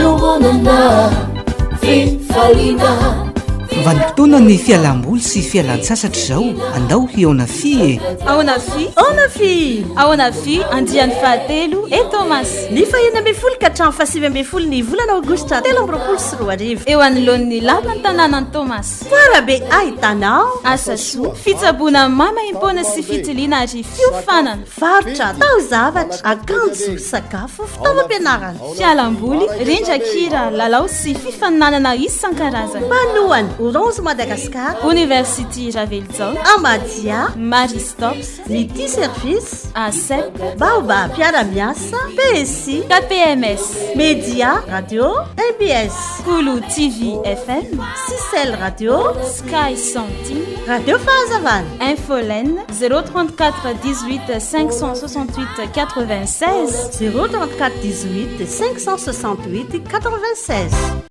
Fiombonana, fifaliana. Vanim-potoana ny fialam-boly sy fialan-tsasatra izao, andao hihaona fy e! Ahoana fy? Ahoana fy? Ahoana fy andiany fahatelo eto Toamasina. Ny faha-16 ka hatramin'ny faha-19 ny volana aogositra 2023. Eo anoloan'ny lapan'ny tanànan'i Toamasina. Foara be ahitanao. Asa soa, fitsaboana maimaimpoana sy fitiliana ary fiofanana. Varotra, taozavatra, akanjo, sakafo, fitaovam-pianarana. Fialamboly, rindran-kira, lalao sy fifaninanana isan-karazany. Mpanohana, Orange Madagascar. University Ravelojaona. Amadia. Marie Stopes. Midi Service. ASEP. Baobab mpiara-miasa. PSI. KPMS. Media Radio. MBS. Kolo TV FM. Sicel Radio. Sky Santi. Radio Fahazavana. Infolène 034 18 568 96. 034 18 568 96.